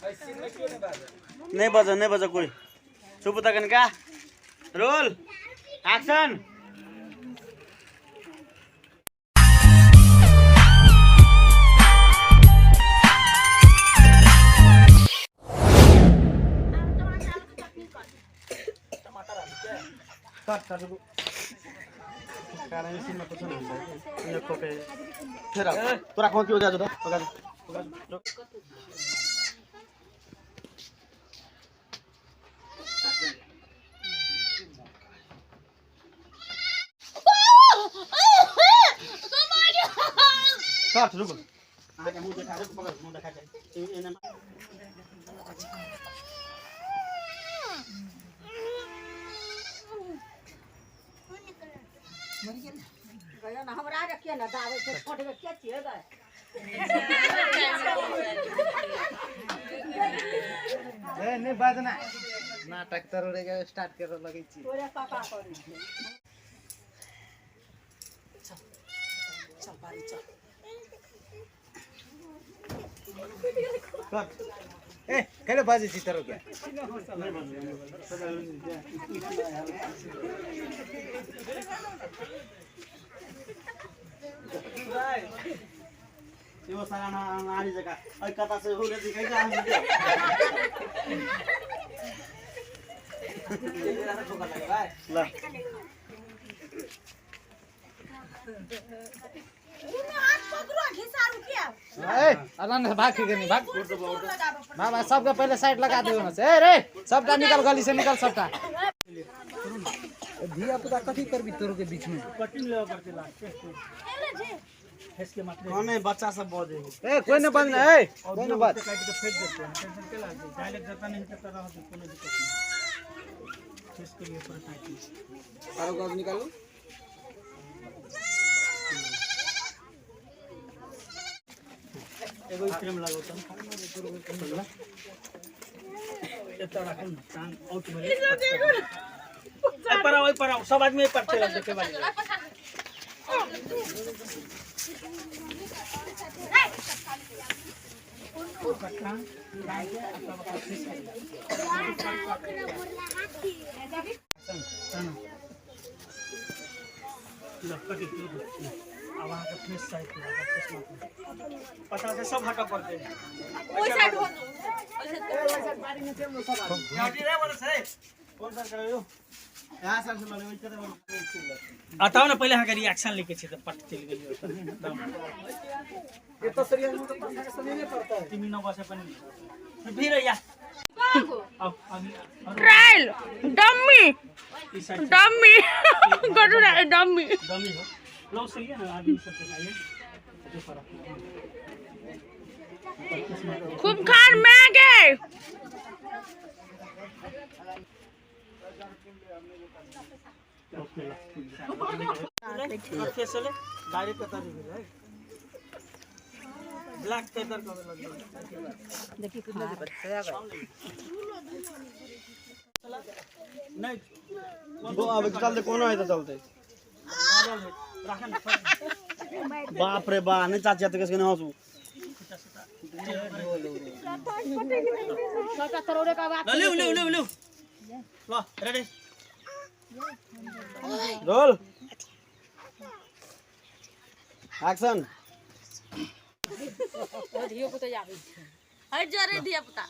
नहीं बजा नहीं बजा कोई चुप तकन का रोल एक्शन। तोरा कौन क्यों जा जो काट रुको आगे मुंह देखा रुक पकड़ मुंह देखा जाए एने मर गेल गया ना हमरा रखिए ना दावे से छोट के के छिए गए ए नहीं बाजना नाटक तरोड़े के स्टार्ट करे लगै छी तोरे पापा करै छै। चल चल बारी चल ए कहिले बाजे छी तरो के यो सारा नारी जगह अइ कता से होले दिखै जा ल ए अलन भाग के नहीं भाग बाबा सबके पहले साइड लगा देबो न ए रे सबटा निकल गली से निकल सबटा धिया पुता कथी करबी तोरो के बीच में कटिंग लेवा पड़ते लास्ट फेस के मात्र कौन है बच्चा सब बजे ए कोई न बंद ए कोई न बात काट के फेंक देते हैं टेंशन के लागे डायरेक्ट जाता नहीं करता रहा तो कोनो दिक्कत नहीं। फेस के लिए पूरा टाइट आरो गज निकालू एगो फ्रेम लगाउ त एता राखू न टांग आउट भेलै ए पर आओ ए पर आओ सब आदमी ए पर चल देखे वाली अब अहाँके फेस साइड पता छै सब हटऽ पड़तै ओइ साइड हो कौन सा करो यहां से से लगे ओइ बताओ ना पहले अहाँके रिएक्शन लेके छै तऽ पट चलि गेलियै ये तो सरिया में तो पंखा के समय नहीं पड़ता है तिमी नबसे पनि भिर या अब ट्रायल डम्मी ई साइड डम्मी गडुरा डम्मी डमी हो लो सही है ना आदमी सब दिखाइए जो फरक खूब खान में गए। ओके ला फेस ले डायरेक्ट कता दिबे है ब्लैक पेपर कवे लगे देखी खा नहीं वो अब चलते कोनो है तो चलते राखन बाप रे बा नहीं चाची तो किसके नहीं हंसू छोटा तरोड़े का बात ले ले ले ले ल रेडी रोल एक्शन। धियो पुता आबै छै हट जा रे धिया पुता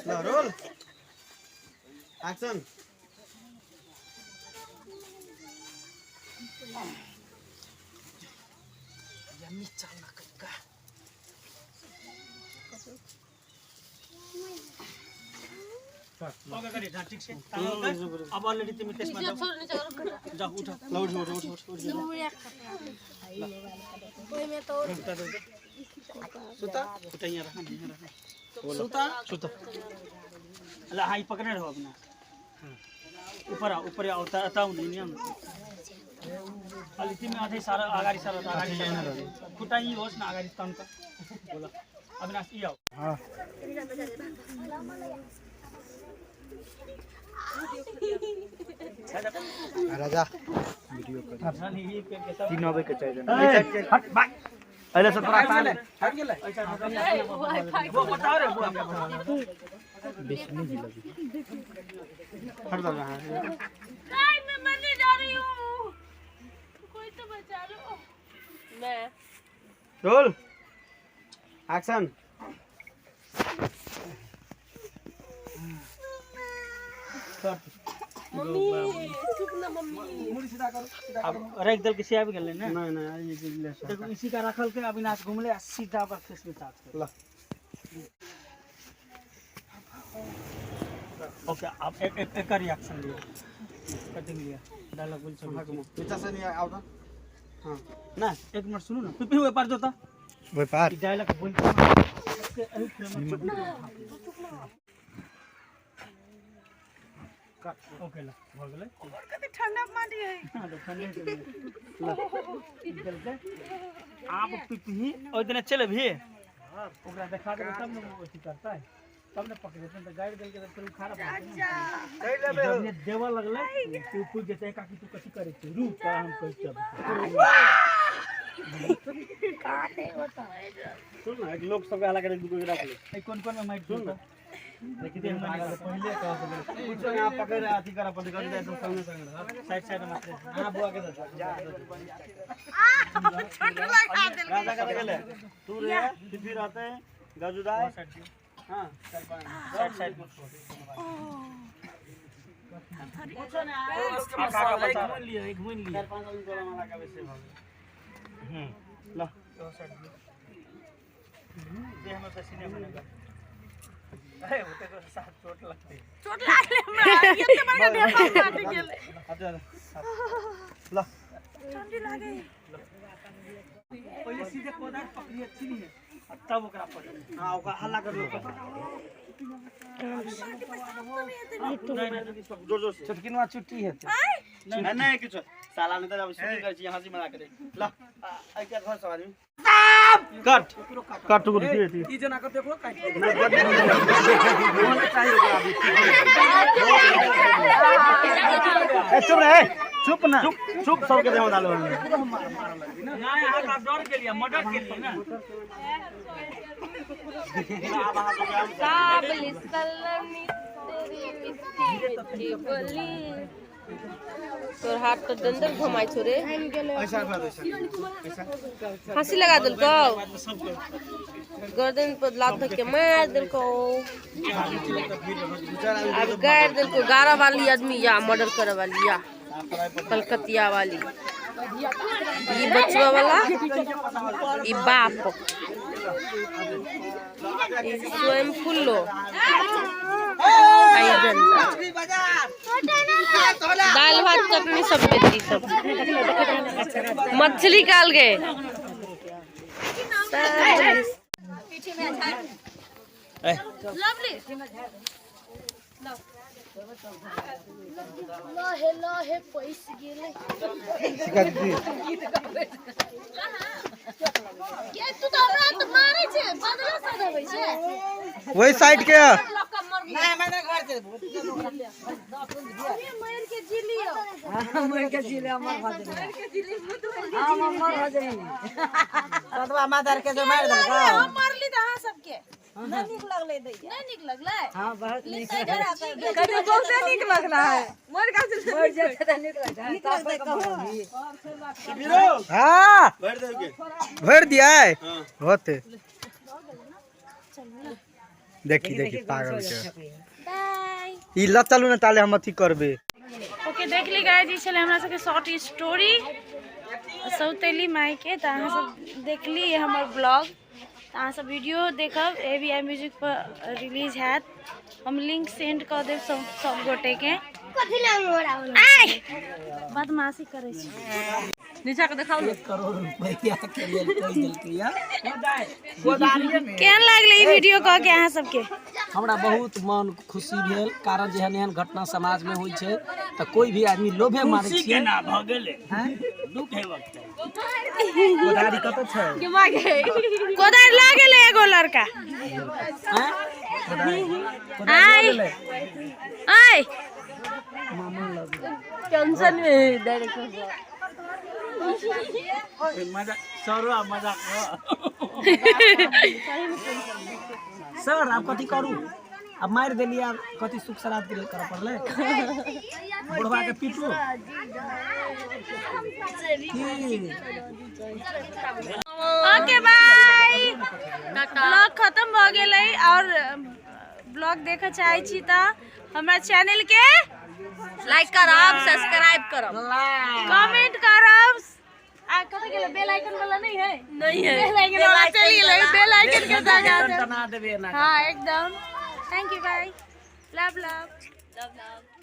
ल रोल एक्शन। यम्मी चालना कक्का ओके गरी ठीक छै अब अलरेडी तिमी त्यसमा जाऊ जाऊ उठ ल उठ उठ उठ उठ उठ सुता उठ यहाँ राख न यहाँ राख सुता सुता ल हाई पकड़ने रहो अपना ऊपर आओ ऊपर आओ उता हुँदैन नि अलि तिमी अझै सारा अगाडि सारा अगाडि सारा खुट्टा यहीँ होस् न अगाडि तन्क बोल अविनाश यी आऊ। राजा तीन के चाहिए हट बाय पहले से तोरा साले हट गेलै वो बताओ रे बुआ हट जा हां। गाइस मैं मरने जा रही हूँ, कोई तो बचा लो। मैं रोल एक्शन। मम्मी चुप ना मम्मी। मुड़ी सीधा करो, सीधा करो। अब रख दल के से आबि गेलै ने। नहीं नहीं ये ले देखो इसी का रखल के अविनाश घुमले आ सीधा ओकर फेस में टाच कर। ला। ओके अब एक एक एक रिएक्शन लिया, कटिंग लिया, डायलॉग बोल सब। पीछा से नहीं आओ ना। हां ना एक मिनट सुनू ना, पिपी हुए पार जोता व्यापार डायलॉग बोल के अभी फ्रेम में कट। ओके ला भ गेलै। कते ठंडा माटी है। हां तो ठंडे के ला चलते आप पिपी ओइ दिना चले भी ओकरा देखा देबै तब ने वो अथी करतै, तब ने पकड़ेतै। त गाड़ि देलकै त फेर उ खड़ा भऽ जेतै। जब ने देबऽ लगलै तू पूछि जेतै काकी तू कथी करै छी, रुक तोरा हम कहै छियौ। सुन ना, एक लोग सब हला करे दू को रख ले। ए कोन कोन में माइक सुन ना, देखि दे हमरा पहले कह दे कुछ यहां पकड़ अथी करा पड़ कर दे संगे संगे साइड साइड में मारते। हां बुआ के दे ठंड लगा देल। राजा कर गेले तू रे फिर रहते गजुदाय। हां चार पांच साइड साइड में काका एक लियो, एक घूम लियो। चार पांच आदमी तोरा माला का वैसे भग। ला देह में पसीने बनेगा। अरे होते तो साथ चोट लगते। चोट लागले हमरा, एते बड़का ढेपा माटी गेलै। अच्छा ला ठंडी लागे। पहले सीधे कोदार पकड़ी अच्छी नहीं है अब तब ओकरा पकड़ी। हां ओका हल्ला कर लो। नहीं नहीं जोर जोर से छोटकिनवा छुट्टी हेतै। नहीं नहीं किछु साला नहीं तो अब शूटिंग करै छी हंसी मजाक करे। ला आई क्या घर सब आदमी कट कट टुकुर की ई जना के देखो काट। ए चुप रे, चुप ना, चुप चुप सबके देह में डालो। नहीं अहाँ का डर के लिए मर्डर के लिए ना। साबली सलमी तेरी मिट्टी मिट्टी बोली। तोर हाथ तो डंडल घुमाई छो रे। फांसी लगा देलकौ, गर्दन पर लात धक के मार देलकौ, अब गाड़ देलकौ। गारा वाली आदमी या मर्डर करे वाली या कलकतिया वाली, ई बचवा वाला, ई बाप, ई स्वयं फुल्लो, आई जनता। दाल भात चटनी सब बेटी सब मछली काल गए। लहे लहे पैस गेलै। के तू तो हमरा त मारै छै, बदला सधबै छै। वही साइड के नहीं मैंने घर से मर के जिलियो, मर के जिले अमर भ गेलै। हां अमर भ गेलै। सदवा मादर के जो मार देलको। हम मारली त अहाँ सबके नहीं नीक लगलै दैया। नहीं नीक लगलै। हां बहुत नीक। कनी बहुते नीक लगला है। मर का मर जेतै त नीक लगतै। नीक लगतै कहू। हां भर दे के भर दिया है होते। देखी देखी पागल के बाय। ई ल चलू ना ताले हम अथी करबे। ओके देख ली गाइस, ई छलै हमरा सबके शॉर्ट स्टोरी सौतेली माई के। तऽ अहाँ सब देखली हमर ब्लॉग, तऽ अहाँ सब वीडियो देखब ABI music पर रिलीज हैत। हम लिंक सेंड कऽ देब सब सब गोटेके। आइ बदमाशी करै छी। नीचा के देखाउ ने। 1 करोड़ रुपया के लेल कहि देलकै या। केहन लागलै ई वीडियो कऽ के अहाँ सबके? हमरा बहुत मन खुशी भेल, कारण जे एहन एहन घटना समाज में होइ छै तऽ कोई भी आदमी लोभे मारै खुशी छियै। केना भऽ गेलै, दुख हेबाक चाही। कोदारी कतऽ छै? कोदारि लऽ गेलै एगो लड़का। कोदारी लऽ गेलै। आइ टेंशन में डायरेक्ट। मजा सरो मजाक सर आब कथी करू? अब मारि देलियै, आब कथी सुख श्राद्ध के लेल करऽ पड़लै? बुढ़वा के पीटू की? ओके बाय, ब्लॉग खत्म भऽ गेलै। और ब्लॉग देखऽ चाहै छी तऽ हमरा चैनल के लाइक करब, सब्सक्राइब करब, कमेंट करब। आ कतऽ गेलै बेल आइकन वाला? नहीं है, नहीं है। बेल आइकन वाला चलि गेलै, बेल आइकन के दबा देब। तना देबै एना। हाँ एकदम। Thank you, bye, love love love love.